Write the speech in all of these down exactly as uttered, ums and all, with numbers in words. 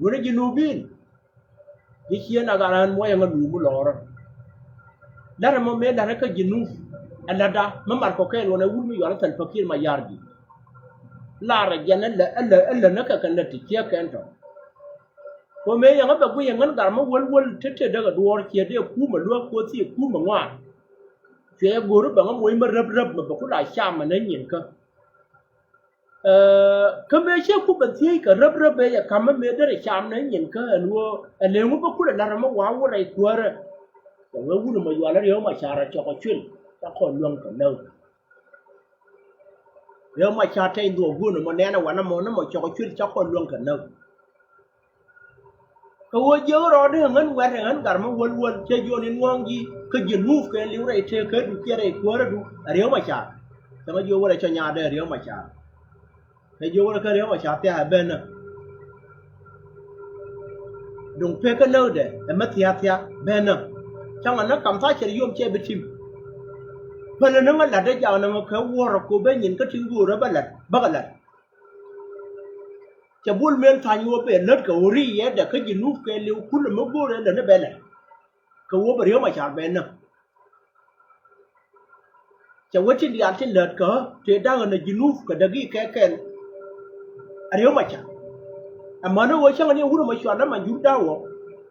Wunɛ Jinubin. Ji̱ cieen a gat ɣän muɔyɛ ŋä lumu lɔrä. Larɛ mɔ mëë larɛ kä Jinub. Ɛ la̱tda mä mar kɔ kɛɛl wunɛ wur mi yual Salva Kiir Mayardit. Larɛ jɛn ɛ lä ɛ lä ɛ lä nä kɛ kɛn lät ti ciek kɛn tɔ. Kɛ mëë yɛn ɣä bɛ guiyɛ ŋän gat mä wäl wäl te te däk ɛ duɔɔr ciɛ dee kumɛ luäk kuɔ thiɛ kumɛ ŋuan. Cuɛ go̱o̱ri bɛ ŋä moc mä räp räp mɛ bɛ ku la cam mɛ nä nyin kä. Kä mëë cä kup bɛ thiec kɛ räp räp ëë yɛ ka̱m mä mëë derɛ cam nɛ nyin kä ɛn ɣöö ɛ lëŋu bä kulɛ la̱t ɛmɛ wa̱a̱ wä rɛy kuäärä. Kɛ wee wut ɛmɔ yual ɛ Riek Machar ɛ cɔk ɛ cuil ca kɔn luäŋ kɛ näk. Riek Machar tɛny dhuɔk guun ɛmɔ nɛn ɛ wanɛ mɔ ni mɔ cɔk ɛ cuil ca kɔn luäŋ kɛ näk. Kɛ ɣöö jiäk rɔɔdɛ ɛ ŋän wɛt ɛ ŋän gat mi wäl wäl cɛ jiɔn in ŋɔ̱ɔ̱ŋ ji̱ kä ji̱ nuup kɛ li̱w rɛy tëë kä du kiɛ rɛy kuäärä du ɛ Riek Machar. Cäŋ ɛ jiök wä rɛy cɔ nyaatdɛ ɛ Riek Machar. Kɛ jiök wä rɛy kä Riek Machar thia̱a̱ ɛ ben nä. Duŋ pek kä näkdɛ ɛ mi thia̱a̱ thia̱a̱ ben nä. Cäŋ ɛ nä kam tha̱a̱ cɛ ri yom cɛ bi tim. Pälä ni ŋä la̱t dee jak ni ŋä kɛ wuɔ̱rä ko ben nyin kä tin go̱o̱rä bä la̱t bäkɛ la̱t. Cɛ Bol Mel tha̱a̱ny ɣöö bɛ lät kɛ ɣöö ri yɛ dɛ kä ji̱ nup kɛ liw kulɛ mi go̱o̱rɛ lät ni bɛ lät. Kɛ ɣöö bɛ Riek Machar bɛ näk. Cɛ wä tin diaal tin lät kä tëë da̱k ɛn ɛ ji̱ nup kɛ däk i̱ kɛ kɛl. Ɛ Riek Machar. Ɛmän ɣöö cäŋ ni wut ɛmɔ cual dämɛ jur da̱k wä.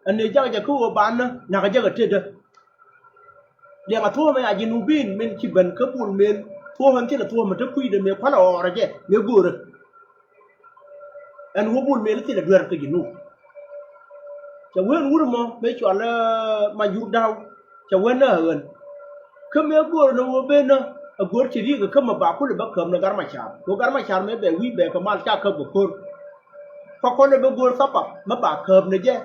Ɛn ëë jak jɛ kä ɣöö banä nakä jɛ kɛ tetdä. Liɛŋɛ thuɔ̱ɔ̱mɛ a Jinubin min ci ben kä Bol Mel thuɔ̱ɔ̱mɛ thilɛ thuɔ̱ɔ̱mɛ te kui̱dɛ mëë kualɛ ɣɔɔrɛ jɛ mëë göörä. Ɛn wä Bol Mel thilɛ duer kä Jinub. Cɛ wen wur mɔ mëë cual Majur Daw cɛ wen ɛ ɣän. Kä mëë göörä ni wä ben ɛ göör ci ri̱i̱kɛ kä mɛ ba kulɛ bä käp ni Gat Macar kɛ Gat Macar mëë bɛ wi̱i̱ bɛ kɛ mal ca käp kɛ ko̱r. Kä kɔn ɛ bä göör thapap mɛ ba käp ni jɛ.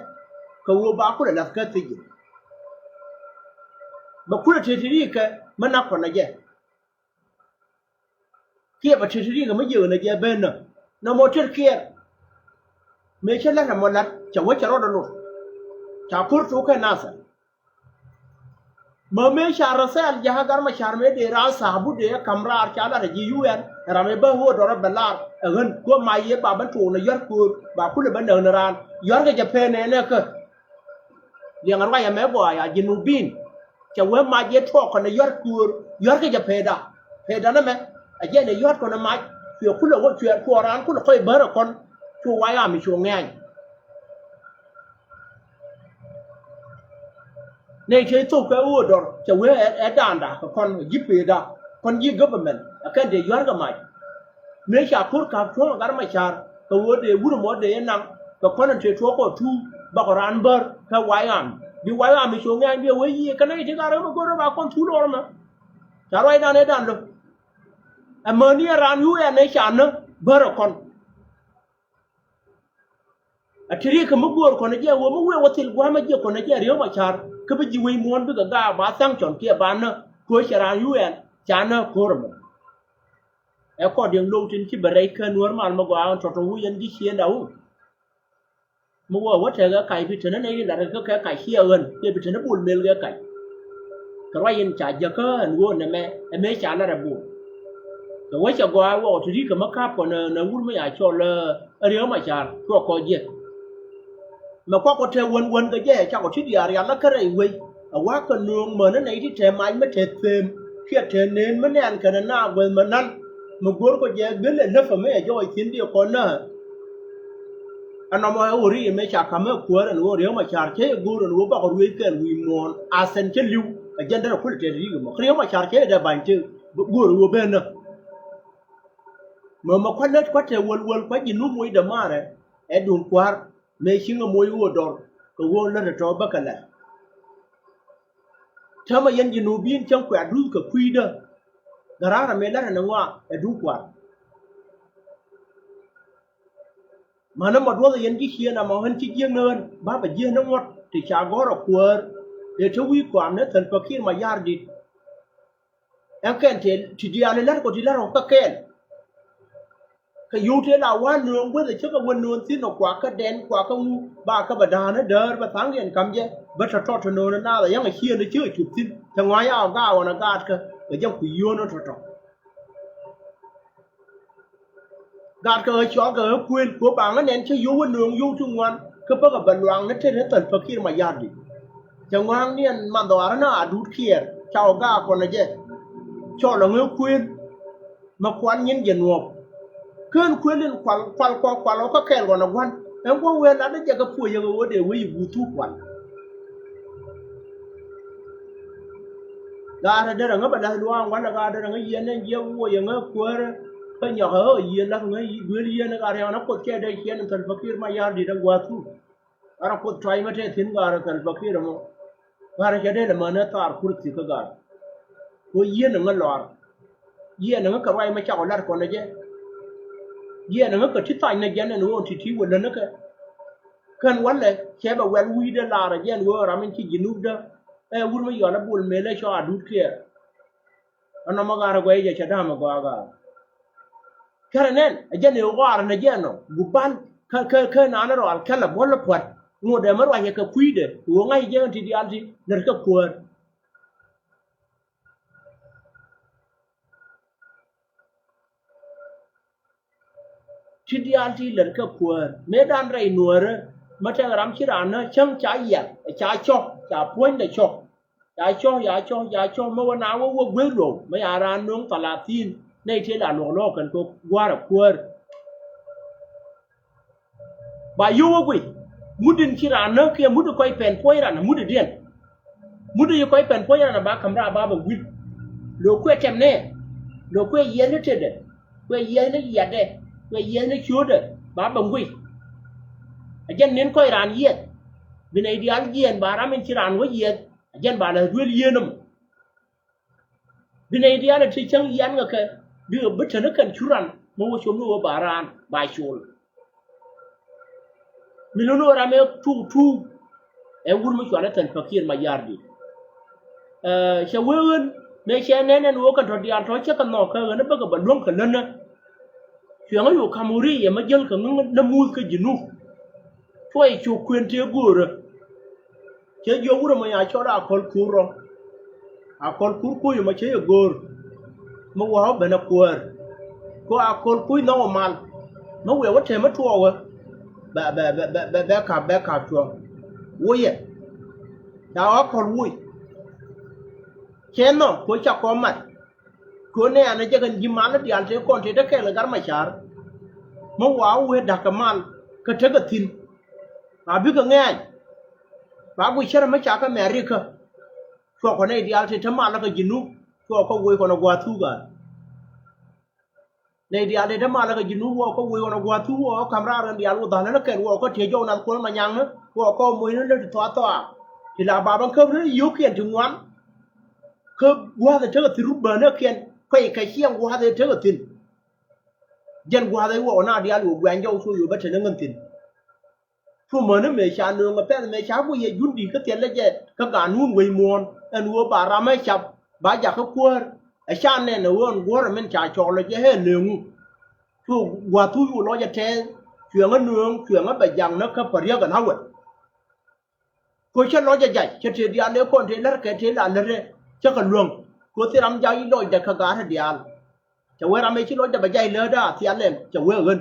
Kɛ wä ba kulɛ lath kä thi̱ji̱. Bɛ kulɛ tëë ti ri̱i̱kɛ mi nak kɔn ɛ jɛ. Kiɛ bɛ tëë ti ri̱i̱kɛ mi jiäk ni jɛ ben nä nɔmɔ tëë kiɛɛr. Mëë cä la̱t ɛmɔ la̱t cɛ wä cɛ rɔɔdɛ lot. Ca ko̱r thok kɛ nathɛ. Mä mëë ca rɛ thɛɛl ja̱kä Gat Macar mëë dee raan tha̱a̱bu dee ɛ ka̱m raar ca la̱t ɛ ji̱ U N ɛ ram ëë bä ɣöö dɔrä bɛ lar ɛ ɣän kuäär mac yee ba ben tuɔɔk ni yɔ̱a̱r köör ba kulɛ bä näk ni raan yɔ̱a̱rkɛ jɛ peen ɛn ɛ kä. Liɛŋɛ ruac ɛmɛ gɔaa ya Jinubin. Cɛ wee mac yɛ tuɔɔk kɔn ɛ yɔ̱a̱r kuëër yɔ̱a̱rkɛ jɛ peda. Peda nɛmɛ ɛ jɛn ɛ yɔ̱a̱r kɔn ɛ mac cuɛ kulɛ wä cuɛ tuɔɔk raan kulɛ kɔc bärɛ kɔn. Cu wac ram mi cu ŋɛ̈ny. Nɛy tëë thok kɛ ɣöö dɔr cɛ wee ɛ daanda kɛ kɔn ji̱ peda kɔn ji̱ government ɛ kɛn dee yɔ̱a̱rkɛ mac. Mëë ca ko̱r ka̱p cuɔ̱ŋ ɛ Gat Macar kɛ ɣöö dee wur ɛmɔ dee yɛ naŋ kɛ kɔn in tëë tuɔɔk kɔ tuuk bakɔ raan bär kɛ White Army bi White Army cu ŋɛ̈ny bi ɛ wee yiëë kɛ nɛy ti gat rɛm ɛ go̱r rɛm a kɔn thul ɣɔr ɛmɛ. Ca ruacdan ëëdan lo̱k ɛmäni ɛ raan U N ëë ca nä bär ɛ kɔn. A ti ri̱i̱kɛ mi göör kɔn ɛ jɛ ɣöö mi wëë wä thil gua̱a̱mä jiɛ kɔn ɛ jɛ Riek Macar kä bi ji̱ wec muɔ̱ɔ̱n bikɛ gaak ba tha̱a̱ŋ cɔn kiɛ ba nä köö cɛ raan U N ca nä ko̱r ɛmɛ. Ɛ kɔn diɛŋ lo̱w tin ci bɛ rɛy kä Nuäär mal mi gɔaa ɣän tɔ̱tɔ̱ wi̱c yɛn ji̱ ciëënda wun. Mi wä wä tekɛ kac bi tenä nɛy in latkɛ kä kɛ kac ciɛ ɣän kiɛ bi tenä Bol Mel kɛ kac. Kɛ ruac in ca jäkä ɛn ɣöö nɛmɛ ɛ mëë ca lat ɛ Bol. Kɛ wä cɛ gɔaa ɛ wä ɣɔw ti ri̱i̱kɛ mi ka̱p kɔn ɛ nɛ wur mi ca cɔl ɛ Riek Macar cuɔ kɔc jiɛth. Mɛ kuak kɔ te wän wän kɛ jɛ cakɔ ti diaal rial la kä rɛy wec. Ɛ wa̱a̱ kɛ nööŋ mänä nɛy ti te mac mi te them kiɛ te neen mi nɛɛn kɛnɛ naath guäth mɛ na̱n. Mɛ go̱o̱r kɔ jɛ gel ɛ läpä mi ɛ jɔɔc thi̱n diɛ kɔn nä. Ɛ nɔmɔ ɛ ɣöö ri mëë ca ka̱m ɛ kuäär ɛn ɣöö Riek Macar cä yɛ go̱o̱r ɛn ɣöö bakɔ ruëëc kɛɛl wi̱i̱ muɔ̱ɔ̱n a thɛn cä li̱w. Ɛ jɛn derɛ kulɛ tɛt ri̱i̱k ɛmɔ kä Riek Macar cä yɛ dee ba̱ny te go̱o̱r ɛ ɣöö ben nä. Mɛ mɛ kua̱t lät kua̱t te wäl wäl kua̱t ji̱ nup moc dämaarɛ. Ɛ duŋ kua̱r mëë ciŋ ɛ moc ɣöö dɔr kɛ ɣöö lät ɛ tɔ̱ bäkɛ la̱t. Täämɛ yɛn ji̱ nup bi̱i̱n cäŋ kuɛ a duth kɛ kui̱dä. Gäraarä mëë la̱t ɛn ɛ ŋɔaa ɛ duŋ kua̱r. Mänä mɔ duɔth ɛ yɛn ji̱ ciëën amɔ ɣän ci jiäk ni ɣän ba bɛ jiäk ni ŋuɔ̱t ti ca gɔ̱r ɛ kuäär. Ëë te wi̱i̱ kɔam ni Salva Kiir Mayardit. Ɛn kɛn tëë ti diaal i̱ la̱r kɔ ti la̱r kɔ kä kɛɛl. Kɛ yio̱w tëë la wa̱a̱ nööŋ guäth ɛ cä kɛ wä nööŋ thi̱n ɔ kuakä dɛn kuakä ŋu ba kä bɛ da̱a̱n ɛ däär bɛ tha̱a̱ŋ yɛn ka̱m jɛ bä tɔ̱tɔ̱ tɔ̱ nööŋ ɛ naath ɛ yäŋ ɛ ciëën ɛ cä kɛ cup thi̱n. Cɛ ŋɔ̱a̱c a ɔ gaawä nɛ gaatkä kɛ jɛ kui̱ yio̱o̱n ɛ tɔ̱tɔ̱. Gat kɛ ɣä cɔal kɛ ɣä kuël kɛ ɣä ba ŋä nɛn cä yio̱w wä nööŋ yio̱w ti ŋuan. Kä bäkɛ bɛ luaŋni tet ni Salva Kiir Mayardit. Cɛ ŋɔ̱a̱ŋ ni ɛn mandhɔaarä ni Adut Kiir ca wä gaak kɔnɛ jɛ. Cɔl ɛ ŋä kuël. Mä kuan nyin jɛ nuɔɔp. Kään kuël in kual, kual kɔ, kual ɔ kä kɛɛl kɔnɛ gua̱n. Ɛn guɔ wee lat ni jɛ kɛ puɔ̱c yɛ kɛ wä dee wee i̱ guuth thuk kual. Gaat ɛ derɛ ŋä bɛ la̱th luaak ŋuan ɛ gaat derɛ ŋä yieen ɛn jiɛ wuɔc ɛ ŋä kuäärä. Kä nyɔk ɛ ɣä yieen la̱th ŋä duel yieen ɛ gaat riaŋ ɛ Kuoth cɛ dee ciɛn in Salva Kiir Mayardit ɛ gua̱a̱th thuk. Gat ɛ Kuoth tuac mä te thi̱n gat ɛ Salva Kiir ɛmɔ. Gat ɛ cɛ dee lɛ män ɛ thaar kurthi kä gat. Kɛ ɣä yieen ɛ ŋä lɔr. Yieen ɛ ŋä kɛ ruac mä cakɔ lat kɔn ɛ jɛ. Yieen ɛ ŋä kɛ ti thac nɛ jɛn ɛn ɣöö ti ti wä län ɛ kɛ. Kän wälɛ cɛ bɛ wɛl wi̱i̱dɛ laarä jɛn ɣöö ram in ci Jinubdä. Ɛ wur mi yɔl ɛ Bol Mel ɛ cɔ Adut Kiir. Ɛnɔ mi ɣaar ɛ guɛy jɛ cɛ da̱a̱m ɛ gɔaa ɣaar. Kärɛ nɛn ɛ jɛn ɛ ɣɔaarä nɛ jɛn ɔ gubal kä kä kä naan ɛ rɔal kälɛ buɔl ɛ pua̱t. Ŋot ɛ mi ruacɛ kɛ kui̱dɛ ɣöö ŋa̱c jɛ ɣän ti diaal ti lät kä kuäär. Ti diaal ti lät kä kuäär mëëdan rɛy nuäärä. Mä tɛk ram ci raan nä cäŋ ca yiɛl ca cɔk ca puɔ̱nydɛ cɔk. Ca cɔk ca cɔk ca cɔk mä wä na wä wä gueth luɔw mä ya raan no̱o̱ŋ thalathin. Nɛy tëë la luɔk lɔɔk kɛn kɛ gua̱a̱r ɛ kuäär. Ba yio̱w wä guic mut in ci raan nä kiɛ mut in kɔc pɛn puɔ̱ny ran mut in diɛn. Mut in ci kɔc pɛn puɔ̱ny ran ba ka̱m raar ba bɛ wi̱l. Lo̱k kuɛ tɛm nɛ. Lo̱k kuɛ yiɛth ni tetdɛ. Kuɛ yiɛth ni yiatdɛ. Kuɛ yiɛth ni ciötdɛ ba bɛ guic. Ɛ jɛn nin kɔc raan yiɛth. Bi nɛy diaal jiɛɛn ba ram in ci raan wä yiɛth. Ɛ jɛn ba lɛ duel yieen ɛmɔ. Bi nɛy diaal ɛ ti cäŋ yian kɛ kɛ bi bi teni kɛn curan mi wä com ni wä ba raan ba col. Mi luni wä ram ɛ tuk tuk. Ɛ wur mi cual ɛ Salva Kiir Mayardit. Ɛ cɛ wee ɣän mëë cɛ nɛn ɛn wä kɛn tɔ diaal tɔ cä kɛ nhɔk kɛ ɣän ɛ bäkɛ bɛ luäŋ kɛ länä. Cuɛŋä yo̱o̱ ka̱m wä ri yɛ mä jäl kɛ ŋäŋ nä muth kä Jinub. Tuɔy cuk kuën tëë göörä. Cä jiök wurɛ mɔ ya cɔl a kɔl kur rɔ. A kɔl kur kuc mɔ cä yɛ go̱o̱r. Mi wä wä ben a kuäär. Ko a kɔl kuc nhɔk wä mal. Mi wiɛ wä tɛm mi tuɔɔk wä. Bɛ bɛ bɛ bɛ bɛ kap bɛ kap cuɔ. Wä yɛ. Ca wä kɔl wuc. Cɛ nhɔk ko ca kɔm mat. Kön nɛ an a jɛ kɛn ji̱ mal ni diaal tëë kɔn tëë te kɛɛl kɛ Gat Macar. Mi wa wee da̱k kɛ mal kä tekɛ thi̱n. Ba bikɛ ŋɛ̈ny. Ba guic cärɛ mi ca kä Mɛrikä. Cuɔkɔ nɛy diaal tëë te mal kä Jinub. Cuɔkɔ wee kɔn a gua̱a̱th thuk ɣaar. Nɛy diaal tëë te mal kä Jinub wä kä wee kɔn a gua̱a̱th thuk wä kä ka̱m raar kɛn diaal wä dha̱l ni kɛn wä kä tiee jɔw nath kuɔn ma nyaŋni wä kä moc ni lät thua̱a̱ thua̱a̱. Ti la bap ɛn käp ri yio̱kiɛn ti ŋuan. Kä gua̱a̱th ɛ tekɛ thi̱n rut bäänäkiɛn kuɛy kɛ ciɛŋ gua̱a̱th ɛ tekɛ thi̱n. Jɛn gua̱a̱th ɛ wä wä na diaal wä guɛny jɔw cu yop bä te ni ŋän thi̱n. Cu mäni mëë ca nööŋ ɛ pɛth mëë ca guiyɛ jun di̱i̱t kä thilɛ jɛ kä ganun wec muɔ̱ɔ̱n ɛn ɣöö ba ram ɛ cap ba jakä kuäär. Ɛ ca nɛn ɛ ɣöö ɛn guɔ̱rɛ min ca cɔɔl ɛ jɛ ɛ nööŋu. Cu gua̱thu cu lɔc ɛ tɛɛth cuɛŋä nööŋ cuɛŋä bɛ jak näk kä päriäk ɛn awɛl. Ko cä lɔc ɛ jac cɛ tëë diaal ëë kɔn tëë lär kɛ tëë la lärɛ cä kɛ luäŋ. Ko thil ram jak i̱ lɔcdɛ kä ga̱a̱t ɛ diaal. Cɛ wee ram ëë ci lɔcdɛ bɛ jac läätdä a thial ɛn cɛ wee ɣän.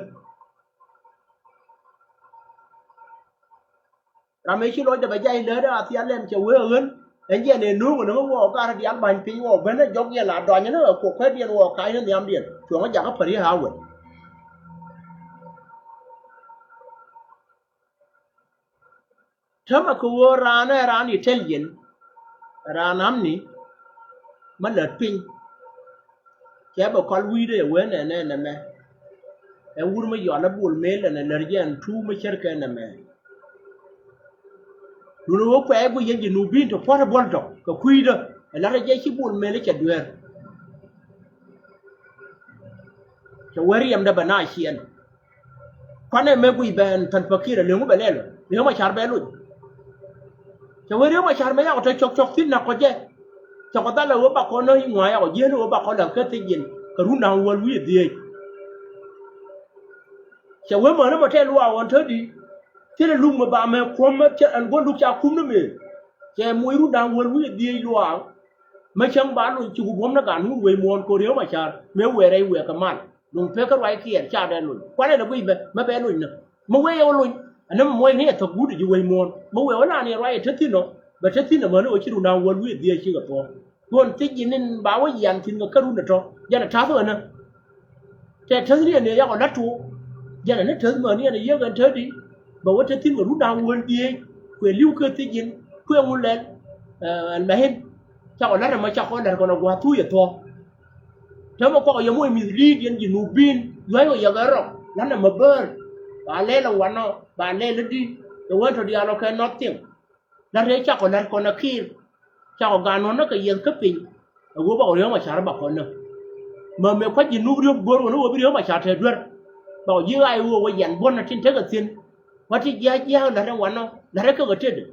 Ram ëë ci lɔcdɛ bɛ jac läätdä a thial ɛn cɛ wee ɣän. Ɛn jiɛn ëë nuuŋ ɛn ɣä wä ɔ gat rɔ diaal ba̱ny piny wä ɔ ben ɛ jɔk yɛn a dɔny ɛn ɛ kuɔk kuɛtdiɛn wä ɔ ka̱ny ni nhiamdiɛn cuɔ̱ŋ ɛ jakä päriäk a wɛl. Täämɛ kɛ ɣöö raan ɛ raan intelligent, raan amni, mä lät piny. Cɛ bɛ kɔl wi̱i̱dɛ ɛ wee nɛnɛ nɛmɛ. Ɛ wur mä yɔal ɛ Bol Mel ɛn ɛ lät jɛ ɛn tuuk mä cärkɛ nɛmɛ. Duundɛ ɣöö kuɛ ɛ guic yɛn ji̱ Nubiin ti puɔ̱t ɛ buɔl tɔ̱ kɛ kui̱dä ɛ la̱t ɛ jɛ ci Bol Mel ɛ cɛ dueer. Cɛ wee riɛmdɛ bɛ na ciɛɛn. Kuanɛ mëë guic bɛ ɛn Salva Kiir ɛ leŋ wä bɛ lɛl ɔ Riek Macar bɛ loc. Cɛ wee Riek Macar mëë yakɔ te cɔk cɔk thi̱n nak kɔ jɛ. Cɛ kɔ dhalɛ wee bakɔ nä i̱ ŋua̱a̱ yakɔ jiɛn wee bakɔ la̱th kä thiec yɛn kɛ run da̱ŋ wäl wi̱i̱ dhiec. Cɛ wee mäni mɔ tɛl luaak ɣɔn tätdi. Thilɛ luk mi ba mɛ kuɔ̱m mɛ cɛ ɛn gua̱n luk ca kum ni mëë. Cɛ moc run da̱ŋ wäl wi̱i̱ dhiec luaak. Mä cäŋ ba lony ci ku buɔ̱m ni gan wun wec muɔ̱ɔ̱n ko̱r Riek Macar mëë wëë rɛy wëë kɛ mal. Duŋ pek kä ruac kiɛɛr ca dee lony kuanɛ lɛ guic bɛ mä bɛ lony nä mä wee yɛ wä lony. Ɛn nɛmɛ muɔc ni ɛ thok guut ji̱ wec muɔ̱ɔ̱n. Mi wëë wä naan yɛ ruac ɛ te thi̱n ɔ, bɛ te thi̱n ɛmɛni wä ci run da̱ŋ wäl wi̱i̱ dhieec cikɛ thuɔ̱k. Duɔ̱n thiec ji̱ ni̱n ba wä yian thi̱n kɛ kä run ɛ tɔ̱. Jɛn ɛ ta̱th ɣän ɛ. Tɛ täth ni ɛn ɛ yakɔ la̱t tuɔɔk. Jɛn ɛ ni täth mäni ɛn ɛ yiëk ɛn täth di. Bɛ wä te thi̱n kɛ run da̱ŋ wäl dhieec. Kuɛ li̱w kɛ thiec ji̱n. Kuɛ ŋun lɛl. Ɛ, ɛn mɛhin. Cakɔ la̱t ɛmɔ cakɔ la̱t kɔn ɛ gua̱a̱th thuc ɛ thuɔ̱k. Täämɛ kɔk yɛ moc mislead yɛn Junubin, yua̱c kɔ yɛ kɛ rɔ, la̱t nɛmɛ bäär. Ba lɛl ɛ wanɔ, ba lɛl ɛ di, ɛ wän tɔ diaal ɔ kɛ nothing. La̱t rɛy cakɔ la̱t kɔn ɛ Kiir. Cakɔ gaat nɔnɔ kɛ yieth kä piny. Ɛ wee bakɔ Riek Machar bakɔ näk. Mɛ mëë kua̱c Junub riöp go̱o̱r ɣän ɣöö bi Riek Machar te duer. Bakɔ ji̱ ɣaac ɣöö wä yɛn buɔ̱n ɛ tin tekɛ thi̱n. Kua̱c ti jia̱a̱c jia̱a̱k la̱t ɛ wanɔ, la̱t ɛ kä kɛ tetdɛ.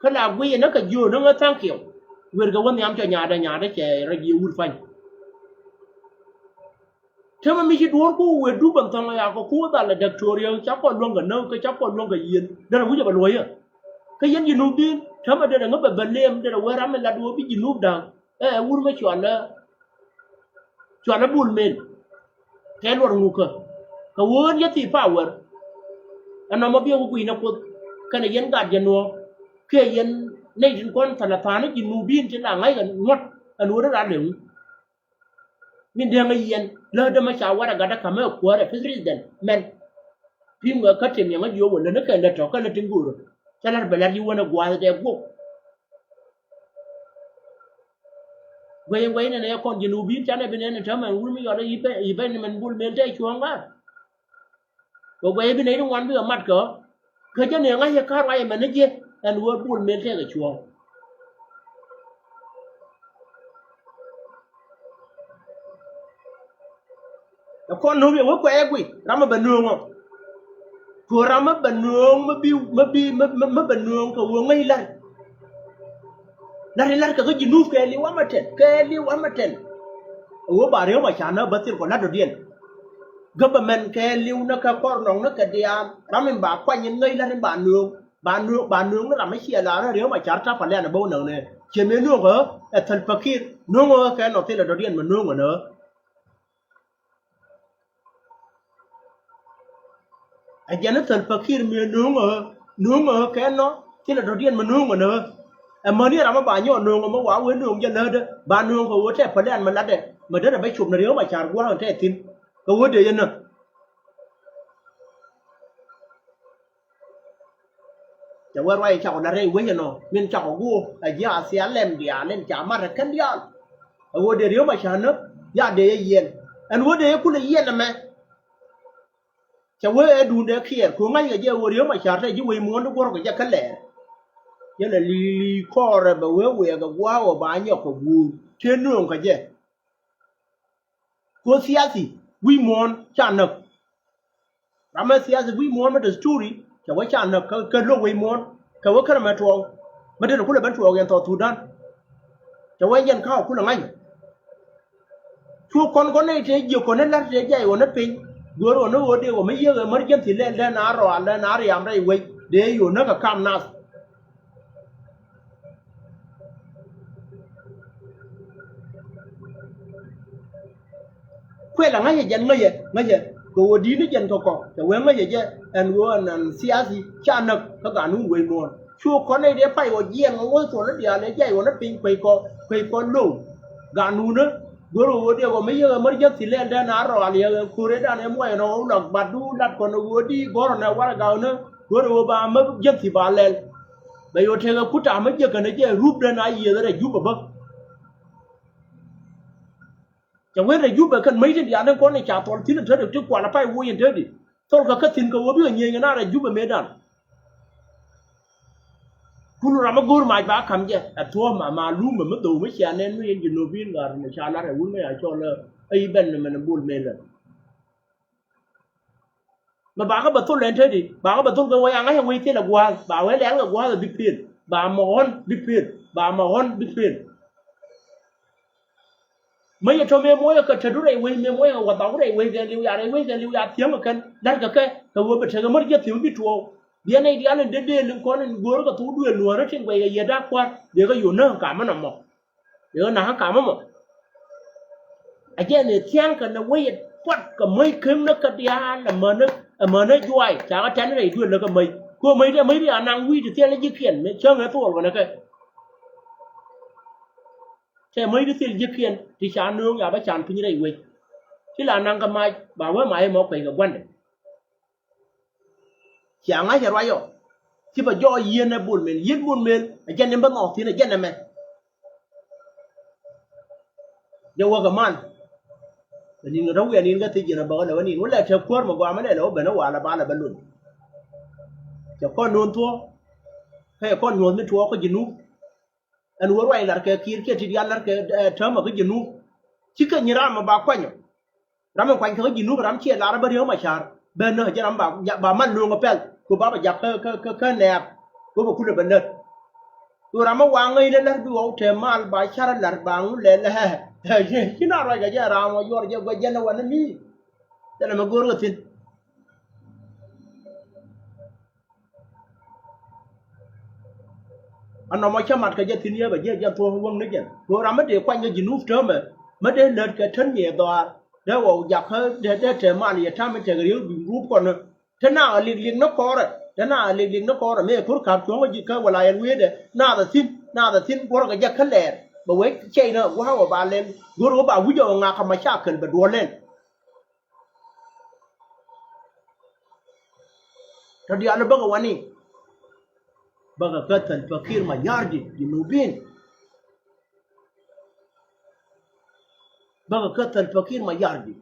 Kä la guic ɛn kä jiöör ni ŋä thank you. Wer kɛ wä nhiam cɔ nyaatdä, nyaatdä cɛ rɔ jiɛ wur pany. Täämɛ mi ci duɔ̱ɔ̱r ku wëë dup ɛn thɔŋ ya kɛ ku dhal ɛ Diktoria ca kɔn luäŋ kɛ näk kä ca kɔn luäŋ kɛ yieen. Derɛ wi̱c ɛ bɛ luɔ̱c ɛ. Kä yɛn Junubin täämɛ derɛ ŋä bɛ bɛ lem derɛ wee ram mi lat wee bi Junub da̱ŋ. Ɛ wur mi cualɛ, cualɛ Bol Mel. Kɛ luɔr ŋukä kɛ wee ɣän yɛ thii power. Ɛn nɔmɔ biɛ wä gui̱n ɛ Kuoth kɛnɛ yɛn gat jɛ nuɔ̱ɔ̱k kiɛ yɛn nɛy tin kɔn thalathan Junubin tin la ŋa̱c kɛ ŋuɔ̱t ɛn ɣöö rɔ rat lëŋ. Min dee ŋäc yɛn lätdä mi ca warɛ gatdä ka̱mɛ kuäärɛ president mɛn. Pi̱i̱m ŋä kä tim yɛ ŋäc yio̱w ɛ lät ni kɛn lät tɔ̱ kɛn lät tin go̱o̱rä. Cä la̱t bɛ la̱t yi wänɛ gua̱a̱th dɛ guɔ̱k. Guɛy in guɛy inɛnɛ yɛ kɔn Junubin canɛ bi nɛn in täämɛ in wur mi yɔt i̱ Benjamin Bol Mel tɛ cuɔ̱ɔ̱ŋ ŋa̱r. Kɛ guɛy bi nɛy ti ŋuan bikɛ mat kɛ ɣä. Kä jɛn ëë ŋa̱c yɛ ka̱r ruac ɛmɛn ni jiɛ ɛn ɣöö Bol Mel tëëkɛ cuɔ̱ɔ̱ŋ. Ɛ kɔn no̱o̱ŋ yɛ wee kuɛɛk guic ram mi bɛ nööŋ ɔ. Kɛ ɣöö ram mi bɛ nööŋ mi bi mi bi mi mi mi bɛ nööŋ kɛ ɣöö ŋäc la̱r. La̱r i̱ la̱r kɛ kä Junub kɛɛliw amɛ tɛn kɛɛliw amɛ tɛn. Ɛ ɣöö ba Riek Machar näk bä thil kɔ la̱t dɔ̱diɛn. Government kɛɛliw ni kɛ kɔr nɔŋ ni kɛ diaal ram in ba kuany in ŋäc la̱t in ba nööŋ ba nööŋ ba nööŋ ni ram mi ciɛ la rɔ Riek Machar ta̱pa̱ lɛn a bä wä näk nɛ. Ciɛ mëë nööŋ ɣä ɛ Salva Kiir nööŋ ɣä kɛ nɔ thilɛ dɔ̱diɛn mɛ nööŋ ɣä nä. Ɛ jɛn ni Salva Kiir mëë nööŋ ɣä nööŋ ɣä kɛ nɔ thilɛ dɔ̱diɛn mɛ nööŋ ɣä nä. Ɛ mäni ram mi ba nyɔk nööŋ ɣä mi wa wee nööŋ jɛ lätdä ba nööŋ kɛ ɣöö tɛ pälian mɛ latdɛ mɛ derɛ bɛ cop ni Riek Machar gua̱a̱k in tɛ thi̱n. Kɛ ɣöö dee yɛn nä. Cɛ wee ruac cakɔ la̱t rɛy wec ɛnɔ min cakɔ guɔ ɛ ji̱ a thia lɛm diaal in ca mat ɛ kɛn diaal. Ɛ ɣöö dee Riek Machar näk ya dee yɛ yiɛn ɛn ɣöö dee yɛ kulɛ yiɛn ɛmɛ. Cɛ wee ɛ duundɛ kiɛɛr kɛ ɣöö ŋa̱ckɛ jɛ ɣöö Riek Machar tɛ ji̱ wec muɔ̱ɔ̱n ti guɔ̱rkɛ jɛ kä lɛɛr. Jɛn ɛ li̱i̱ li̱i̱ kɔɔrɛ bɛ wee wëë kɛ gua̱a̱k ɣöö ba nyɔk kɛ guur tëë nööŋ kɛ jɛ. Kɛ ɣöö thiathi wi̱i̱ muɔ̱ɔ̱n ca näk. Ram mi thiathi wi̱i̱ muɔ̱ɔ̱n mi desturi cɛ wee ca näk kä, kä lo̱k wec muɔ̱ɔ̱n kɛ wee kärɛ mɛ tuɔɔk. Mi dee kulɛ ben tuɔɔk yɛn South Sudan. Cɛ wee yɛn ka̱a̱k kulɛ ŋa̱c. Cu kɔn kɔn nɛy tëë jiök kɔn ni la̱t tëë jay ɣɔn ni piny. Dueer ɣɔn ni ɣöö dee ɣɔn mi yiëk emergency lɛl dee na rɔal dee na riam rɛy wec dee yio̱w näk kɛ kam nath. Kuɛl a ŋäcɛ jɛn ŋäcɛ ŋäcɛ kɛ ɣöö di̱t ni jɛn kɛ kɔ cɛ wee ŋäcɛ jɛ ɛn ɣöö ɛn ɛn thiathi ca näk kä ganun wec muɔ̱ɔ̱n. Cu kɔn nɛy dee pay ɣɔ̱ jiɛɛn ŋɔ̱ wä thuɔl ni diaal ɛ jay ɣɔ̱ ni piny kuec kɔ kuec kɔ low. Ganun ni go̱r ɣöö dee ɣɔ̱ mi yek emergency lɛl dee na rɔal yɛ ɛ ko̱r ëëdan ɛ muɔc ɛn ɣɔ̱ wä lɔk bat du lat kɔn ɣöö di gɔ̱r ɛn ɛ warɛga ɣöö ni go̱r ɣöö ba emergency ba lɛl. Bɛ yɛ ɣöö tekɛ kut ta̱a̱ mi jiäk kɛn ɛ jɛ rup dee na yiëëth rɛy Jubɛ bä. Cɛ wen rɛy Jubɛ kɛn mäc tin diaal tin kɔn in ca thɔl thi̱n in te dee ti kual a pay woc in te di thɔl kɛ kä thi̱n kɛ wä bikɛ nyieny kɛ na rɛy Jubɛ mëëdan. Kulu ram mi go̱o̱r mac ba ka̱m jɛ ɛ thuɔ̱ɔ̱m ma malum mi dhou mi cia nɛn mi yɛn ji̱ nöp in ɣa̱r mi ca lar ɛ wun mi ca cɔl ɛ i̱ ben ni mɛn bul mëë lɛ. Mɛ bakä bɛ thol ɛn te di bakä bɛ thol kɛ wec a ŋa̱c ɛ wec thilɛ gua̱a̱th ba wee lɛl kɛ gua̱a̱th ɛ bi pel ba mɛ ɣɔ̱n bi pel ba mɛ ɣɔ̱n bi pel. Mëë yɛ tɔ̱ mëë muɔ̱ɔ̱c ɛ kɛ te du rɛy wec mëë muɔ̱ɔ̱c ɛ kɛ wathau rɛy wec kɛ li̱w ya rɛy wec kɛ li̱w ya thiäŋ kɛ kɛn la̱t kɛ kɛ kɛ wee bɛ tekɛ mär jiɛ thi̱m bi tuɔɔk. Biɛ nɛy diaal in dee dee liŋ kɔn in go̱o̱r kɛ thok duëël nuɔ̱ɔ̱r ɛ tin guɛy kɛ yiëë da̱k kua̱r dee kɛ yo̱o̱ näk ka̱m ɛn ɛmɔ. Yɛ ɣän na̱k kä ka̱m ɛmɔ. Ɛ jɛn ɛ thia̱a̱ŋ kɛ nɛ wec ɛ puɔt kɛ mäc kem ni kä diaal ɛmänä ɛmänä juay ca kä tɛn rɛy duël lä kä mäc. Kɛ mäc tɛ mäc ti a naŋ wi̱i̱ ti thil ji̱kiɛn mi cäŋ ɛ thol wänɛ kɛ. Tɛ mäc ti thil ji̱kiɛn ti ca nööŋ ya bä can piny rɛy wec. Ti la naŋ kɛ mac ba wee mac mɔ kuec kɛ gua̱ndɛ. Cia ŋa̱c ɛ ruac ɔ. Ci bɛ jɔɔc yieen ɛ Bol Mel, yieen Bol Mel ɛ jɛn ni bä nhɔɔk thi̱n ɛ jɛn ɛmɛ. Jɛ wäk ɛ man. Bɛ ni̱n kɛ tɔ̱ wi̱i̱ ɛ ni̱n kä thiec jiɛn ɛ bäk ɛ lɛ wä ni̱n wä lɛ te kuäär mɛ gɔaa mɛ lɛ lɛ wä ben ɛ wal ɛ bal ɛ bä lon. Cɛ kɔn nuɔ̱n thuɔ̱k. Kä cɛ kɔn nyuɔ̱th ni tuɔɔk kä Jinub. Ɛn wä ruac lar kɛ Kiir kiɛ ti diaal lar kɛ, eh, täämɛ kä Jinub. Cikɛ nyi ram ɛ ba kuanyɔ. Ram in kuany kä Jinub ram ciɛ lar bä Riek Machar ben nä jɛ ram ba, ba mal luŋ pɛl ku ba bɛ jak kä, kä, kä, kä nɛɛp ku bɛ kulɛ bɛ lät. Ku ram in waŋ in lät bi ɣɔw te mal ba car lar ba ŋu lɛl. Ci na ruac kɛ jɛ ram wä yuɔr jɛ guɛ jɛn wä ni mi. Jɛ lɛ mɛ go̱o̱r kɛ thi̱n. Anɔmɔ cä mat kɛ jɛ thi̱n yɛ bɛ jiɛ jɛ thuɔ̱k wäŋ ni jɛn. Kɛ ɣöö ram mi dee kuany kɛ Jinub täämɛ mi dee lät kɛ tän miɛ dhɔaar dee ɣɔw jakä dee, dee te mal yɛ tam in tekɛ riek duŋ rup kɔn. Te na ɣä lik lik ni kɔrɛ, te na ɣä lik lik ni kɔrɛ mëë ko̱r ka̱p cuɔ̱ŋ kä ji̱ kä wala yɛn wëëdɛ na ɣä thi̱n, na ɣä thi̱n guɔ̱rkɛ jɛ kä lɛɛr bɛ wee cɛy ni ɣä gua̱a̱k ɣä ba lɛl go̱r ɣä ba wi̱c ɣä ŋakä ma ca kɛl bɛ duɔ̱ɔ̱r lɛl. Tɔ diaal bäkɛ wani. Bäkɛ kä Salva Kiir Mayardit Jinubin. Bäkɛ kä Salva Kiir Mayardit.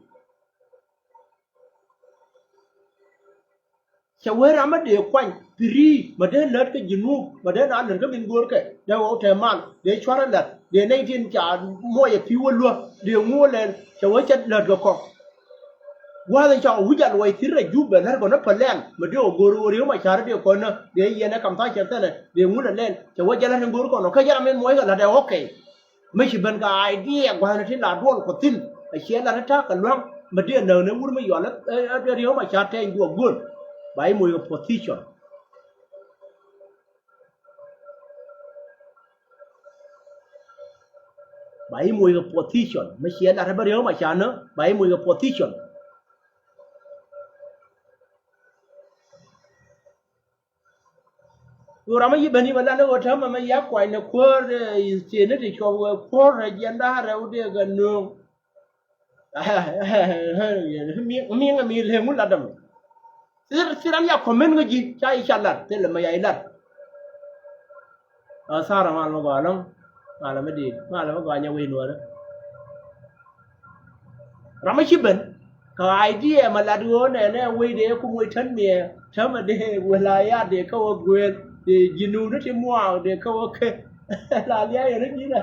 Cɛ wee ram mi dee kuany pi̱ri ma dee lät kä Jinub ma dee na lät kä min go̱o̱rkɛ dee wä wä te mal dee cuarɛ lät dee nɛy tin ca muɔcɛ pi̱ wä luäk dee ŋuɔ lɛl cɛ wee cɛ lät kɛ kɔk. Gua̱a̱th in ca wi̱c a luɔc thi̱n rɛy Jubɛ lär kɔn ni pälɛn mi dee ɔ go̱r ɣöö Riek Machar dee kɔn ni dee yɛn ɛ kam tha̱a̱ŋ cɛ thɛnɛ dee ŋun ɛ lɛl cɛ wee jɛ lät in go̱r kɔn ɔ kä jɛ ram in muɔc kɛ la̱t ɛ ɣɔk kɛy. Mi ci ben kɛ idea gua̱a̱th in ti la duɔl kɔ thi̱n ɛ ciɛ la̱t in ta̱a̱ kɛ lua̱ŋ mi dee näk ni wur mi yɔal ɛ Riek Machar tɛɛny duɔk göl. Ba i̱ moc kɛ position. Ba i̱ moc kɛ position mi ciɛ lat bä Riek Machar ni ba i̱ moc kɛ position. Ɣöö ram mi yi ben yi bɛ lat ni ɣöö täämɛ mɛ ya kuany ni kuäär i̱ thiecni ti cuɔp wee kuäär rɛ jiɛn da̱a̱ rɛw dee kɛ nööŋ. Mi ŋa mi lëŋ wun lat dämɛ. Thir thir an ya kɔmɛn ŋa ji̱ ca i̱ ca lat thilɛ mɛ ya i̱ lat. A tha̱a̱r a mal mɛ gɔaa lɔ̱ŋ. Mal mɛ diit mal mɛ gɔaa nyɛ wec nuɔrä. Ram mɛ ci ben kɛ idea mɛ lat ɣöö nɛnɛ wec dee kum wec tän miɛ täämɛ dee wël a ya dee kä wä guëël dee ji̱ nuuni ti muaak dee kä wä kɛ. La lia̱a̱ yɛn ri ji̱n a.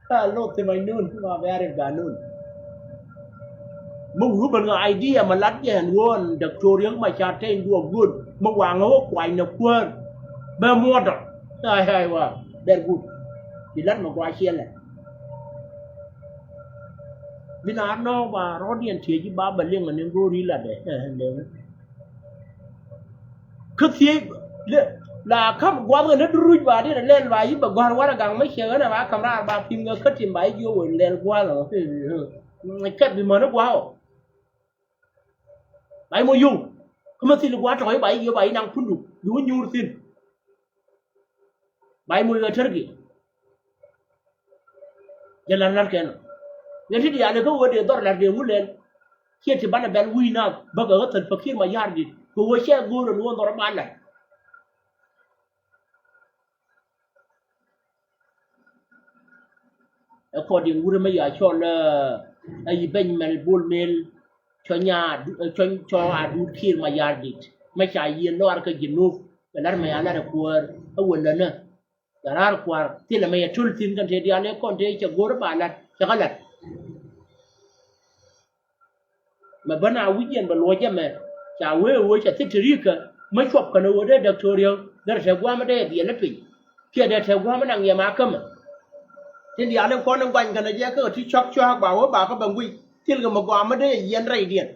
Ka loth ti mac nun ma bɛ arif ganun. Mi wi̱i̱ ben ŋa idea ma lat jɛ ɛn ɣöö ɛn Doctor Riek Machar tɛny duɔk gööl mi waŋä wä kuany nɛ kuäär. Bɛ muɔdɔ. Ai ai wa bɛr gut. Ti lat ma gua ciɛlɛ. Bi na nɔ ba rɔdiɛn tiɛ ji̱ ba bɛ liŋ ni go̱o̱ri latdɛ. Kä thiec la kam guath ɣän ni duruc ba dit lɛl ba yi bɛ gɔ̱r warɛ gaŋ mi ciɛ ɣän ɛ ba kam raar ba pi̱m ɣä kä tim ba yi jiök wee lɛl guath ɔ. Kɛp bi mäni gua̱a̱ ɔ. Ba yi mɔ yio̱w kä mi thil gua̱a̱ tɔ̱ yi ba yi jiök ba yi naŋ pundu bi wä nyuur thi̱n. Ba yi mɔ yio̱w tärki. Jɛ la̱r la̱r kɛn ɔ. Yɛn ti diaal ikä ɣöö dee dhɔr la̱r dee ŋu lɛl. Ciɛ ti banɛ bɛl wi̱i̱ naath bäkɛ ɣä Thälpä Kiir Mayardit kɛ ɣöö cɛ go̱o̱r ɛn ɣöö dhɔr ba la̱r. According wurɛ mä ya cɔl ɛ yi Benjamin Bol Mel cɔ nya cɔ cɔ a duut Kiir Mayardit mä ca yieen lɔar kä Jinub. Bɛ la̱r mɛ ya la̱r ɛ kuäär ɛ wä länä. Ca raar kua̱r thilɛ mɛ yɛ töl thi̱n kɛn tëë diaal ëë kɔn tëë cɛ go̱r ba lat cɛ kä lat. Mɛ bä na wi̱c yɛn bɛ luɔ̱c ɛmɛ ca wee wee cɛ thit ti ri̱i̱kä mä cuɔp kɛn ɛ wee dee däk to̱o̱riäk derɛ tɛ gua̱a̱mä dee yɛ dhiɛl ɛ piny. Kiɛ dee tɛ gua̱a̱mä naŋ yɛ ma kämɛ. Tin diaal in kɔn in guany kɛn ɛ jɛ kä ti cɔak cɔak ba wee ba kä bɛ guic thilkɛ mɛ gua̱a̱mä dee yɛ yiɛn rɛydiɛn.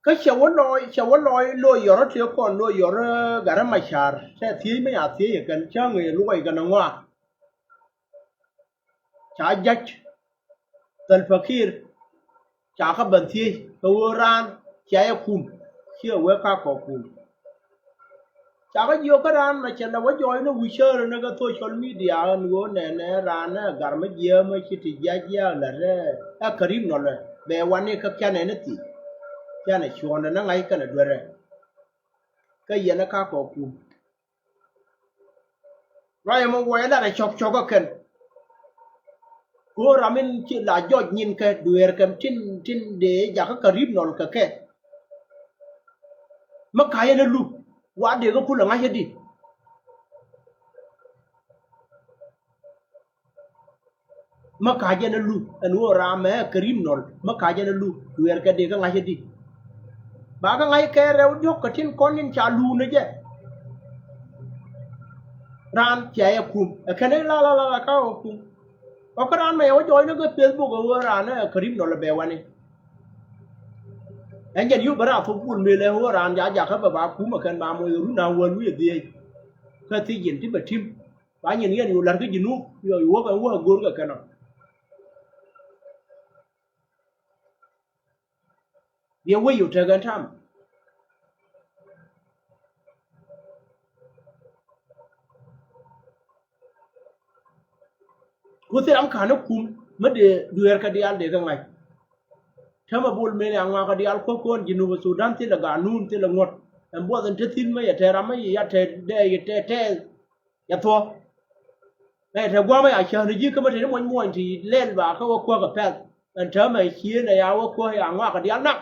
Kä cɛ wä lɔɔc cɛ wä lɔɔc lo̱o̱c yɔrä tëë kɔn lo̱o̱c yɔrä Gat Macar tɛ thiec mi a thiec ɛ kɛn cäŋ ëë luɔc kɛn ɛ ŋɔak. Ca jac Thälpä Kiir ca kä ben thiec kɛ ɣöö raan Cia yɛ kum, ciɛ wee ka kɔ kum. Ca kä jiök kä raan mɛ cɛ lɛ wä jɔɔc ni wi̱cäärä ni kä social media ɛn ɣöö nɛnɛ raan ni ɛ gar mi jiäämä ci ti jiac jiääk lät ɛ ɛ kärim nɔlɛ bɛ wani kä kianɛ ni thil. Kianɛ cuɔ̱ɔ̱ndɛ ni ŋa̱c kɛnɛ duerɛ. Kä yɛn ɛ ka kɔ kum. Ruac ɛmɔ wuɔcɛ lat ɛ cɔk cɔk ɛ kɛn. Ko̱o̱r ram in ci la jɔc nyin kɛ dueer kɛ tin tin dee jakä kärim nɔl kɛ kɛ. Mä ka̱c ɛn ɛ luk wa dee kä kulɛ ŋa̱c ɛ di. Mä ka̱c ɛn ɛ luk ɛn ɣöö ram ɛ kärim nɔl mä ka̱c ɛn ɛ luk dueer kɛ dee kä ŋa̱c ɛ di. Ba kä ŋa̱c kɛ rɛw diɔ̱k kɛ tin kɔn in ca luun ɛ jɛ. Raan cia yɛ kum ɛ kɛn ɛ la la la la ka ɣä kum. Ɔ kä raan mɛ yɛ wä jɔɔc ni kä Facebook ɛ ɣöö raan ɛ kärim nɔl ɛ bɛ wani. Ɛn jɛn yio̱k bɛ raa thok Bol Mel ɛ ɣöö raan jakä bɛ ba kum ɛ kɛn ba moc run a wäl wi̱i̱ ɛ dhiec. Kä thiec yɛn ti bɛ tim ba nyin yɛn yo̱ la̱r kä Jinub yɔ i̱ wäk ɛn wäk ɛ go̱o̱r kɛ kɛn ɔ. Biɛ wec yo̱ tekɛ tam. Ku thil ram ka̱n ɛ kum mä dee dueerkɛ diaal dee kä ŋa̱c. Täämɛ Bol Mel ɛ aŋuakä diaal kuäk kɔn Jinub Sudan thilɛ ganun thilɛ ŋuɔ̱t. Ɛn buɔth ɛn te thi̱n mä yɛ tɛɛr ram mä yɛ tɛɛr dee yɛ tɛɛr tɛɛr yɛ thuɔ̱k. Ɛ tɛ gua̱a̱mä ya cäŋ ni ji̱ kä mä te ni muɔ̱ny muɔ̱ny ti lɛl ba kä wä kuäk ɛ pɛ̈th. Ɛn täämɛ cieen ɛ ya wä kuäk ya ŋuakä diaal nak.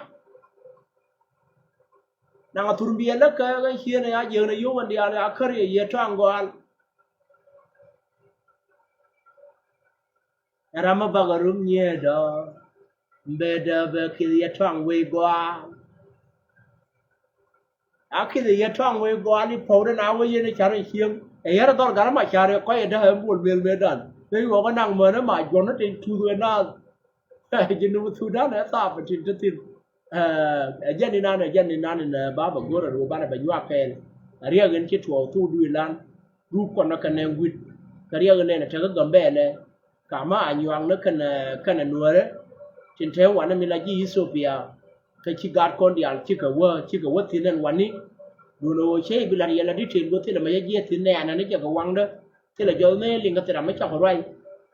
Naŋ a thur biɛl lä kɛ kä cieen ɛ ya jiäknɛ yio̱w ɛn diaal ya kär yɛ yiëë tɔaŋ gɔaal. Ɛ ram mi bakɛ rum nyiee dɔ̱. Mbɛ dee bɛ kith yɛ tɔaŋ wei gɔaa. A kith yɛ tɔaŋ wei gɔaa li pɔw den a wee yɛn i̱ car in cieŋ. Ɛ yɛr dhɔr gat ma car yɛ kɔc ɛ dee ɛ Bol Mel mëëdan. Mëë yuɔk ɛ naŋ män ɛ ma juɔ̱n ni tin tuth wee naath. Jinub Thudan ɛ thaap ɛ tin te thi̱n. Ɛ jɛn inan, ɛ jɛn inan in ɛ ba bɛ go̱r ɛ ruɔk banɛ bɛ nyuak kɛɛl. Ɛ riɛk in ci tuɔɔk thuk dui̱ lan. Duuk kɔn ɛ kɛ nɛŋ gui̱t. Kɛ riɛk in nɛn ɛ tekä Gambɛlɛ. Kamä a nyuak ni kɛnɛ, kɛnɛ nuäärä tin te wanɛ mi la ji̱ Ithiopia. Kä ci gat kɔn diaal cikɛ wä, cikɛ wä thi̱n ɛn wani. Duundɛ ɣöö cä i̱ bi la̱t yɛ la di̱t tëë luɔth thilɛ mɛ cä jiɛth thi̱n nɛɛnɛ ni jɛ kɛ waŋdä. Thilɛ jɔth mëë liŋ kä thil ram mi cakɔ ruac.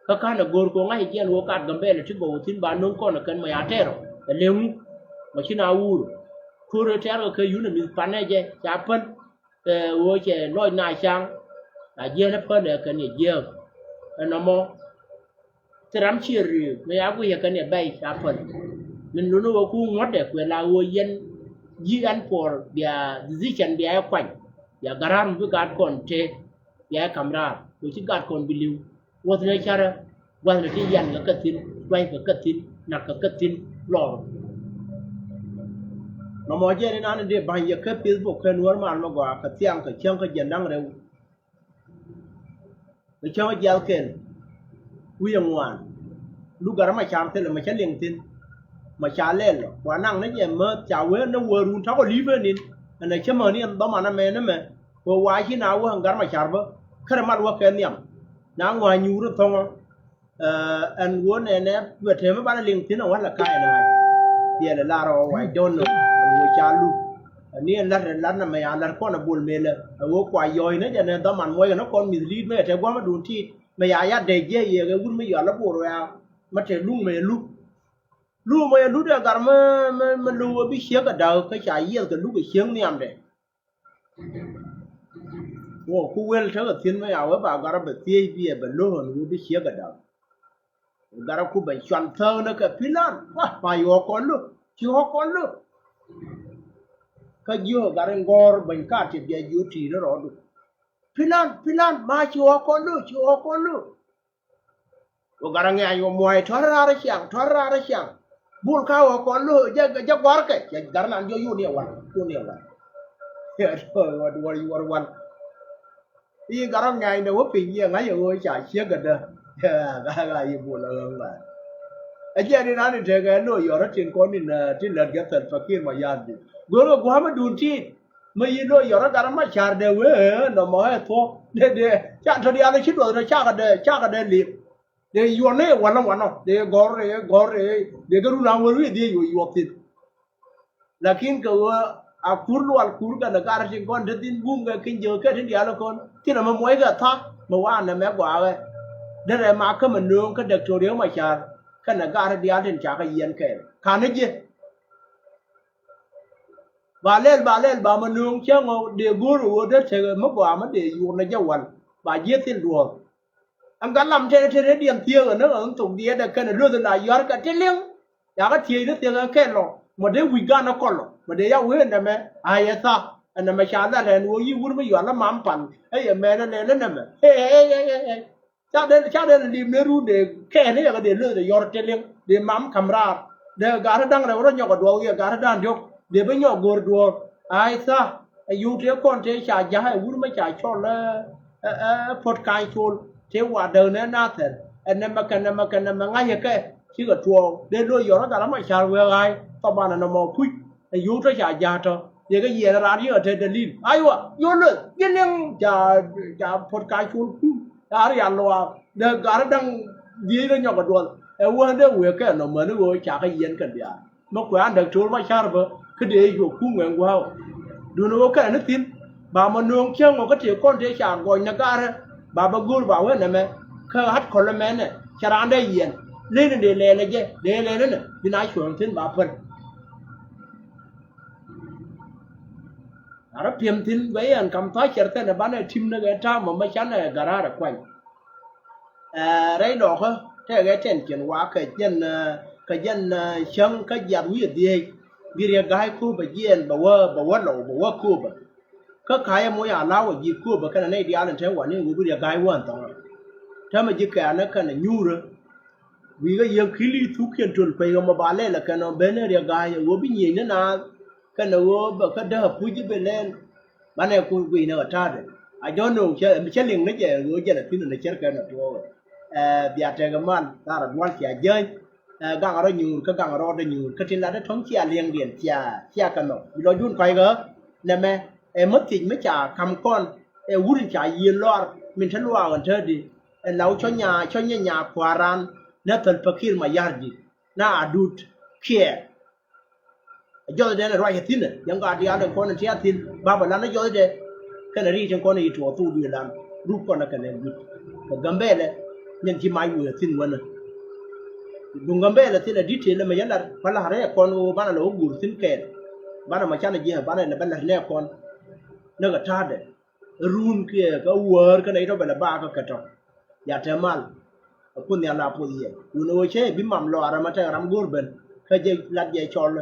Kä ka̱n ɛ go̱o̱r kɛ ɣöö ŋa̱c ɛ jiɛn ɣöö gat Gambɛlɛ ti gɔw thi̱n ba no̱o̱ŋ kɔn ɛ kɛn mɛ ya tɛɛr ɔ ɛ leŋ. Mɛ ci na wuur ko̱r ɛ tɛɛr kɛ kɛ yun ɛ mi̱th panɛ jɛ ca päl. Ɛ ɣöö cɛ lɔc na caŋ. A jiɛn ɛ päl ɛ kɛn yɛ jiääk. Ɛnɔmɔ thil ram ciɛ ri̱i̱k mëë ya guiyɛ kɛn yɛ bɛy ca päl. Min luni ɣöö ku ŋuɔ̱tdɛ kuɛ la ɣöö yɛn ji̱ ɛn puɔr bia decision bia ɛ kuany. Bia gat raar mi bi gat kɔn tëë bia ɛ ka̱m raar ɣöö ci gat kɔn bi li̱w. Wuɔth ni carä gua̱thni ti yan kɛ kä thi̱n, dua̱ny kɛ kä thi̱n, nak kɛ kä thi̱n, lɔr. Nɔmɔ jɛ ni nan dee ba̱ny yɛ kä Facebook kɛ nuɔ̱ɔ̱r man mɛ gɔaa kɛ thiaŋ kɛ cäŋ kä jiɛn da̱ŋ rɛw. Kɛ cäŋ jiath kɛn wi̱i̱ ŋuan. Luk gat rɔ ma car thilɛ ma cä liŋ thi̱n. Ma ca lɛl ɔ kua naŋ ni jɛ mäth ca wee ni wä run takɔ li̱i̱p ɛ nin. Ɛn ɛ cä mäni ɛn dhɔman ɛmɛ ni mɛ kɛ wa ci na wä ɛn gat ma car bä kärɛ mal wä kɛ nhiam. Na ŋua̱ nyuur thɔŋɔ. Ɛ ɛn ɣöö nɛnɛ duɛ tɛmɛ banɛ liŋ thi̱n ɛ wälɛ ka̱a̱c ɛn ɛ ŋa̱c. Diɛlɛ lar ɛ ɣɔw I don't know ɛn ɣöö ca luk. Ɛn ni ɛn la̱t ɛn la̱t nɛ mɛ ya la̱t kɔn ɛ Bol Mel ɛ ɛ ɣöö kua yɔ̱ɔ̱c nɛ jɛ nɛ dhɔman muɔc kɛ nä kɔn mi̱th li̱i̱t mɛ ɛ tɛ gua̱a̱mä duun ti̱i̱t mɛ ya ya dɛc jiɛ yɛ kɛ wut mi yɔal ɛ Bol ɛ ya. Mɛ tɛ luk mɛ yɛ luk. Luk mɛ yɛ luk ɛ gar mɛ mɛ luk ɛ bi ciek ɛ da̱k kä ca yiɛth kɛ luk ɛ cieŋ nhiamdɛ. Wä ku wel tekɛ thi̱n mɛ ya wee ba gat rɔ bɛ thiec biɛ bɛ lo̱k ɛn ɣöö bi ciek ɛ da̱k. Gat rɔ ku bɛ cuan thäk ni kɛ pi̱lan wa ma yɔ̱ɔ̱k kɔn lo̱k ci ɣɔ̱k kɔn lo̱k. Kä jiök gat in gɔ̱r beny ka ti biɛ jiök ti̱i̱t ni rɔɔdu. Pi̱lan pi̱lan ma ci ɣɔ̱k kɔn lo̱k ci ɣɔ̱k kɔn lo̱k. Wä gat rɔ ŋɛ̈ny wä muɔ̱ɔ̱c tɔ̱r raar ciaŋ tɔ̱r raar ciaŋ. Bul ka wä kɔn lo̱ jɛ jɛ gua̱rkɛ cɛ gat rɔ nan jɔ yun yɛ wal yun yɛ wal. Wä wä wä wal. I̱ gat rɔ ŋɛ̈ny dɛ wä piny yɛ ŋa̱c yɛ ɣöö ca ciek gädä. Gat gat i̱ bul ɛ ɣäŋ ŋa̱c. Ɛ jɛ ni nan in tekɛ lo̱ yɔr rɔ tin kɔn in ti lät gɛ thɛl fakir ma ya̱a̱th di. Go̱o̱r kɛ gua̱a̱mä duun ti̱i̱t. Mä yi lo̱ yɔrä gat rɔ ma ca̱r dee wee nɔmɔ ɛ thuɔ̱k dee dee ca tɔ̱ diaal ci duɔth rɔ cakɛ dee cakɛ dee li̱p. Dee yuɔn ni wanɔ wanɔ dee gɔ̱r dee gɔ̱r dee dee gɛ run an wee wi̱i̱ dhiec wee yuɔth thi̱n. Lakin kɛ ɣöö a kur lual kur kɛnɛ gat tin kɔn te thi̱n bum kɛ kin jiök kɛ tin diaal kɔn. Thin ɛmɛ muɔckɛ tha̱a̱ŋ mɛ wanɛ mɛ gɔaaɛ. Derɛ ma kä mɛ nööŋ kä Däktɔr Riek Macar kɛnɛ gat diaal tin ca kɛ yiɛn kɛɛl. Ka̱n ni ji̱. Ba lɛl, ba lɛl, ba mɛ nööŋ cäŋ ɔ dee go̱o̱r ɣöö dee tekɛ mi gɔaa mi dee yuɔr ni jɛ wal. Ba ji̱ thil duɔ̱ɔ̱r. Ɛn gat lam tëë tëë diɛn thiee ɣän ni ɣän thok diɛɛt ɛ kɛn ɛ lueth la yɔ̱a̱r kɛ ti liŋ. Yakä thiee ni thiee ɣän kɛn lɔ mɔ dee wi̱c gan ɛ kɔl lɔ mɔ dee ya wee nɛmɛ. A yɛ tha ɛn nɛmɛ ca lat ɛn ɣöö yi wur mi yɔal ɛ mam pan. Ɛ yɛ mɛn ɛ lɛl ɛ nɛmɛ. Ɛ ɛ ɛ ɛ ɛ. Ca den, ca den lim ne run de kɛɛni yɛ kɛ de leth de yɔr tiliŋ de mam kam raar. De gat da̱ŋ rɛw rɔ nyɔk a duɔth wiɛ gat da̱ŋ diɔk de bi nyɔk go̱r duɔr. Ai tha ɛ yio̱w tëë kɔn tëë ca ja̱ ɛ wur mɛ ca cɔl ɛ, ɛ, ɛ, puɔt ka̱ny col tëë wa däk nɛ nathɛr. Ɛ nɛmɛ kɛ nɛmɛ kɛ nɛmɛ ŋa̱c ɛ kɛ cikɛ tuɔɔk de lo̱c yɔr ɛ gat amɔ car wee ɣa̱a̱c. Thaban ɛ nɔmɔ kuc ɛ yio̱w tɔ ca ja̱ tɔ. Yɛ kɛ yiɛn raan yikɛ te dalil. Aywa, yol lueth, ji̱ liŋ ca, ca puɔt ka col kum. Ca rial luaak. Dee gat da̱ŋ dhieec rɔ nyɔk ɛ duɔth. Ɛ wään dee wëë kɛ nɔ mäni ɣöö ca kɛ yiɛn kɛn diaal. Mä kuɛ an Däktɔr Macar bä, kä dee cuɔ kum ŋuɛn gua̱a̱k. Duundɛ ɣöö kɛn ni thi̱n, ba mɔ nööŋ cäŋ ɔ kä tëë kɔn tëë ca gɔny ni garä, ba bä go̱o̱r ba wee nɛmɛ, kä ɣa̱t kɔl ɛmɛnɛ, cɛ raan dee yiɛn. Leni dee lɛɛlɛ jɛ, dee lɛɛlɛ nɛ, bi na cuɔ̱ɔ̱ŋ thi̱n ba päl. A rɔ piɛm thi̱n guɛc ɛn kam tha̱a̱ cɛr kɛnɛ banɛ tim ni kɛ ta̱a̱ mɔ mɛ canɛ gat raar ɛ kuany. Ɛ rɛy dɔɔkä tɛkɛ tɛn ciɛn wa kɛ jɛn, ɛ, kɛ jɛn, ɛ, cäŋ kä jiath wi̱i̱ ɛ dhieec. Bi Riɛk Ga̱a̱c Kööbä jiɛɛn bɛ wä, bɛ wä Lɔw, bɛ wä Kööbä. Kä ka̱yɛ moc a la̱wä ji̱ Kööbä kɛnɛ nɛy diaal in te wani ɣöö bi Riɛk Ga̱a̱c wä ɛn thɔŋä. Täämɛ ji̱ kɛ̈ɛ̈nä kɛnɛ nyuurä. Wi̱i̱ kä yiëë ki̱li thukiɛn töl kuec ɣä mɔ ba lɛl ɛ kɛn ɔ ben ɛ Riɛk Ga̱a̱c ɛ ɣöö bi nyiëëc ni naath kɛnɛ ɣöö bɛ kä dääk puc ji̱ bi lɛl. Banɛ ku guic ni kɛ ta̱a̱dɛ. A jɔ̱ɔ̱n nööŋ cä, cä liŋ ni jɛ ɣöö jɛn a thi̱n ni cärkɛ ni tuɔɔkɛ. Ɛ, bia tɛkɛ mal thaar a dual cia jäny. Ɛ, gaŋ a rɔ nyuur kä gaŋ a rɔɔdɛ nyuur kä tin latdä tɔ̱ŋ cia liɛŋdiɛn cia, cia kɛ nhɔk. Bi lɔ jun kɔc ɣä nɛmɛ ɛ mä thiec mi ca ka̱m kɔn ɛ wur in ca yiëë lɔar min te luaak in te di. Ɛ law cɔ nya, cɔ nya nya kua̱ran nɛ thäl pakir ma ya̱r di na a dut kiɛɛr. Ɛ jɔthdɛ ni ruac ɛ thi̱n ɛ yɛn gat diaal in kɔn in tiath thi̱n bapɛ lan ɛ jɔthdɛ. Kɛnɛ ri̱c in kɔn in yi tuɔɔk thok duëë lan ruk kɔn ɛ kɛnɛ gui̱t kɛ Gambɛlɛ. Nyɛn ci mac wëë thi̱n wänä. Duŋ Gambɛlɛ thilɛ di̱t tëë lɛ mɛ yɛ lar pa la̱r ɛ kɔn ɣöö banɛ lɛ wä guur thi̱n kɛɛl. Banɛ mɔ canɛ jiɛ banɛ lɛ bä la̱r nɛ kɔn. Näk ɛ ta̱a̱dɛ. Run kiɛ kä wäär kä nɛy tɔ̱ bɛ lɛ bakä kɛ tɔ̱. Ya te mal. Ɛ kun nhial la puɔth yɛ. Yun ɛ ɣöö cä yɛ bi mam lɔaar ɛmɛ tɛk ram go̱o̱r ben. Kä jɛ lat jɛ cɔl.